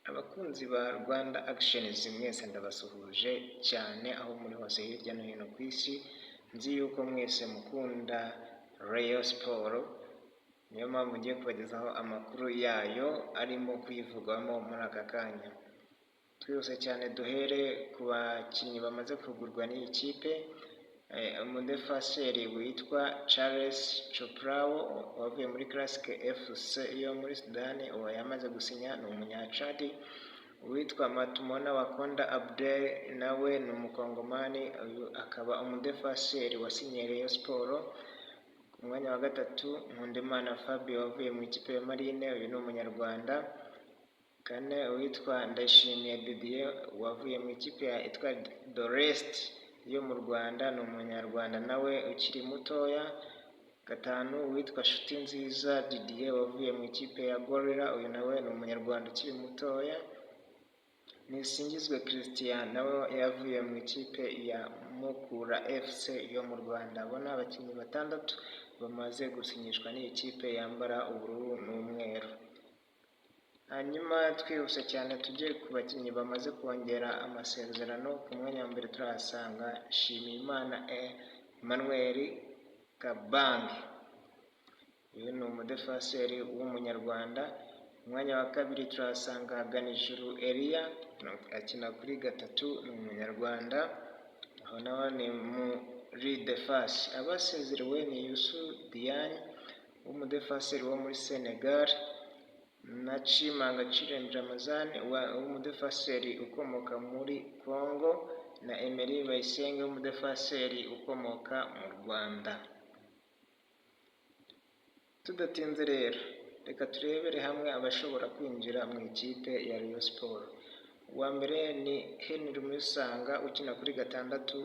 Abakunzi ba Rwanda Actions, mwese ndabasuhuje cyane aho muri hose hirya no hino ku isi. Nzi yuko mwese mukunda Rayon Sport, niyo mpamvu ngiye kubagezaho amakuru yayo arimo kuyivugwamo muri aka kanya. Twihuse cyane, duhere ku bakinnyi bamaze kugurwa n'iyi kipe. Umudefaseri witwa Charles Choprawo wavuye muri Classic FC yo muri Sudani, uwo yamaze gusinya, ni umunyacadi. Uwitwa Matumona Wakonda Abdel nawe ni umukongomani, uyu akaba umudefaseri wasinyiye Rayon Sport. Ku mwanya wa gatatu, Nkundimana Fabio wavuye mu ikipe ya Marine, uyu ni umunyarwanda. Kane, uwitwa Ndayishimiye Didier wavuye mu ikipe ya Etoile de l'Est yo mu Rwanda, ni umunyarwanda nawe ukiri mutoya. Gatanu, uwitwa Nshuti Nziza Didier wavuye mu ikipe ya Gorilla, uyu nawe ni umunyarwanda ukiri mutoya. Nisingizwe Christian nawe yavuye mu ikipe ya Mukura FC yo mu Rwanda. Abo ni abakinnyi batandatu bamaze gusinyishwa n'iyi kipe yambara ubururu n'umweru. Hanyuma twihuse cyane tujye ku bakinnyi bamaze kongera amasezerano. Ku mwanya wa mbere turahasanga Nshimiyimana Emmanuel Kabange, uyu ni umudefaseri w'umunyarwanda. Ku mwanya wa kabiri turahasanga Ganijuru Elia, akina kuri gatatu, ni umunyarwanda, aho nawe ni muri défense. Abasezerewe ni Youssou Diagne w'umudefaseri wo muri Senegal na Chimanga Chilembwe Ramazan w'umudefaseri ukomoka muri Congo na Emery Bayisenge w'umudefaseri ukomoka mu Rwanda. Tudatinze rero, reka turebere hamwe abashobora kwinjira mu ikipe ya Rayon Sport. Uwa mbere ni Henry Musanga ukina kuri gatandatu,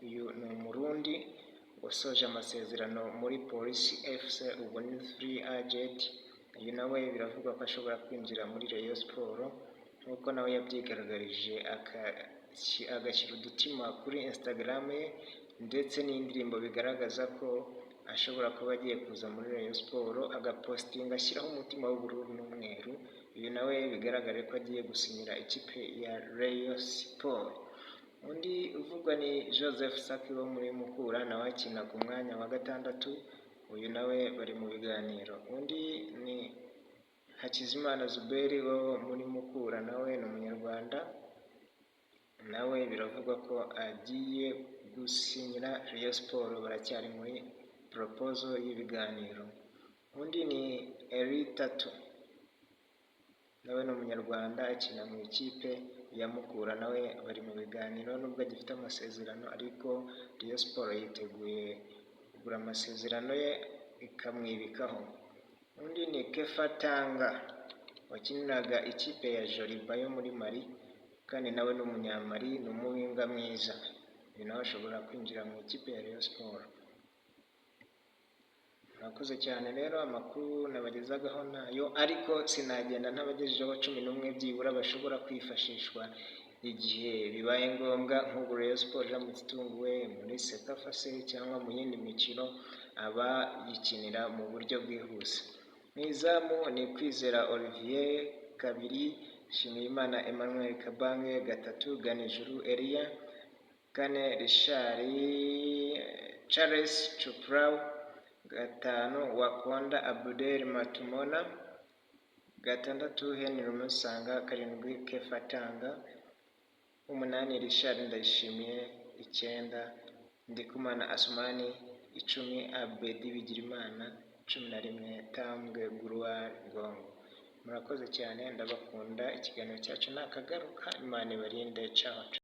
uyu ni umurundi wasoje amasezerano muri Police FC, ubu ni free agent. Uyu nawe biravugwa ko ashobora kwinjira muri Rayon Sport nk'uko nawe yabyigaragaje, agashyira udutima kuri Instagram ye ndetse n'indirimbo bigaragaza ko ashobora kuba agiye kuza muri Rayon Sport, agapostinga ashyiraho umutima w'ubururu n'umweru. Uyu nawe bigaragare ko agiye gusinyira ikipe ya Rayon Sport. Undi uvugwa ni Joseph Saki wo muri Mukura, nawe akina ku mwanya wa gatandatu, uyu nawe bari mu biganiro. Undi ni Hakizimana Zuberi wo muri Mukura, nawe ni umunyarwanda, nawe biravugwa ko agiye gusinyira Rayon Sport, baracyari muri proposal y'ibiganiro. Undi ni Eri Tatu, nawe ni umunyarwanda, akina mu ikipe ya Mukura, nawe bari mu biganiro nubwo agifite amasezerano, ariko Rayon Sport yiteguye kugura amasezerano ye ikamwibikaho. Undi ni Kefa Tanga wakiniraga ikipe ya Joliba yo muri Mali, kandi nawe ni umunyamali, ni umuwinger mwiza, uyu nawe ashobora kwinjira mu ikipe ya Rayon Sport. Murakoze cyane rero, amakuru nabagezagaho nayo, ariko sinagenda ntabagejejeho 11 byibura bashobora kwifashishwa igihe bibaye ngombwa, nk'ubu Rayon Sport iramutse itunguwe muri CECAFA se cyangwa mu yindi mikino, abayikinira mu buryo bwihuse. Mu izamu ni Kwizera Olivier, kabiri Nshimiyimana Emmanuel Kabange, gatatu Ganijuru Elia, kane Richard Charles Chupraw, gatanu Wakonda Abdel Matumona, gatandatu Henry Musanga, karindwi Kefatanga, umunani Richard Ndayishimiye, icyenda Ndikumana Asumani, 10 Abedi Bigirimana, 11 Tambwe Gloire Ngongo. Murakoze cyane, ndabakunda. Ikiganiro cyacu nakagaruka. Imana ibarinde. Caho.